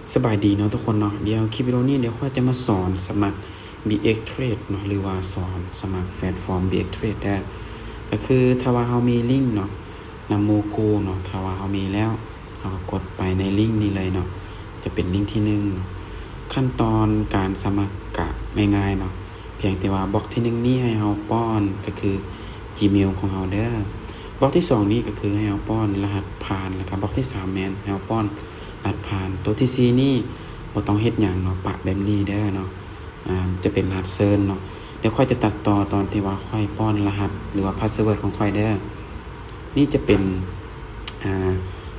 ສະບາຍດີເນາະທຸກຄົນເນາະ, ດຽວຄລິບວິດີໂອນີ້ ດຽວຂ້ອຍຈະມາສອນສະໝັກ ບີເອັກເທຣດເນາະ ຫຼືວ່າສອນສະໝັກແພລດຟອມ ບີເອັກເທຣດເດີ. ກໍຄືຖ້າວ່າເຮົາມີລິງເນາະ ນຳໂມກູເນາະ, ຖ້າວ່າເຮົາມີແລ້ວ ເຮົາກໍກົດໄປໃນລິງນີ້ເລີຍເນາະ, ຈະເປັນລິງທີໜຶ່ງເນາະ. ຂັ້ນຕອນການສະໝັກກະງ່າຍໆເນາະ, ພຽງແຕ່ວ່າບລັອກທີໜຶ່ງນີ້ໃຫ້ເຮົາປ້ອນ ກໍຄື Gmail ຂອງເຮົາເດີ. ບລັອກທີສອງນີ້ກໍຄືໃຫ້ເຮົາປ້ອນລະຫັດຜ່ານ, ແລ້ວກໍບລັອກທີສາມແມ່ນໃຫ້ເຮົາປ້ອນລະຫັດຜ່ານ. ໂຕທີສີ່ນີ້ບໍ່ຕ້ອງເຮັດຫຍັງເນາະ, ປະແບບນີ້ເດີເນາະ. ອ່າ ຈະເປັນລະຫັດເຊີນເນາະ. ດຽວຂ້ອຍຈະຕັດຕໍ່ຕອນທີ່ວ່າຂ້ອຍປ້ອນລະຫັດ ຫຼືວ່າພາສເວີດຂອງຂ້ອຍເດີ. ນີ້ຈະເປັນ ອ່າ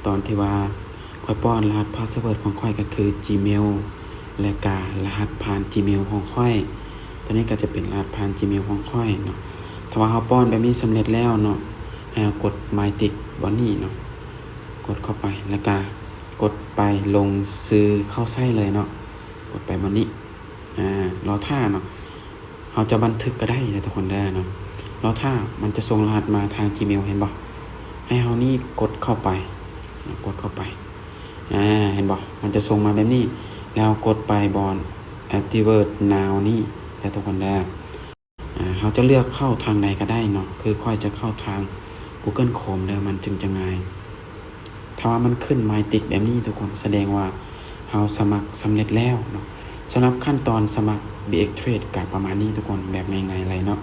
ຕອນທີ່ວ່າຂ້ອຍປ້ອນລະຫັດພາສເວີດຂອງຂ້ອຍ ກໍຄື Gmail ແລະກະລະຫັດຜ່ານ Gmail ຂອງຂ້ອຍ. ຕົວນີ້ກໍຈະເປັນລະຫັດຜ່ານ Gmail ຂອງຂ້ອຍເນາະ. ຖ້າວ່າເຮົາປ້ອນແບບນີ້ສຳເລັດແລ້ວເນາະ, ໃຫ້ເຮົາກົດໄມຕິກບ່ອນນີ້ເນາະ, ກົດເຂົ້າໄປ ແລ້ວກະກົດໄປລົງຊື່ເຂົ້າໃຊ້ເລີຍເນາະ, ກົດໄປບ່ອນນີ້. ອ່າ ລໍຖ້າເນາະ, ເຮົາຈະບັນທຶກກໍໄດ້ເດີທຸກຄົນເດີເນາະ. ລໍຖ້າ, ມັນຈະສົ່ງລະຫັດມາທາງ Gmail ເຫັນບໍ່? ໃຫ້ເຮົານີ້ກົດເຂົ້າໄປ, ກົດເຂົ້າໄປ. ອ່າ ເຫັນບໍ່? ມັນຈະສົ່ງມາແບບນີ້, ແລ້ວກົດໄປບ່ອນ Activate Now ນີ້ເດີທຸກຄົນເດີ. ອ່າ ເຮົາຈະເລືອກເຂົ້າທາງໃດກໍໄດ້ເນາະ, ຄືຂ້ອຍຈະເຂົ້າທາງ Google Chrome ເດີ, ມັນຈຶ່ງຈະງ່າຍ. ຖ້າວ່າມັນຂຶ້ນໄມຕິກແບບນີ້ທຸກຄົນ, ສະແດງວ່າເຮົາສະໝັກສຳເລັດແລ້ວເນາະ. ສຳລັບຂັ້ນຕອນສະໝັກ ບີເອັກເທຣດ ກໍປະມານນີ້ທຸກຄົນ, ແບບງ່າຍໆເລີຍເນາະ.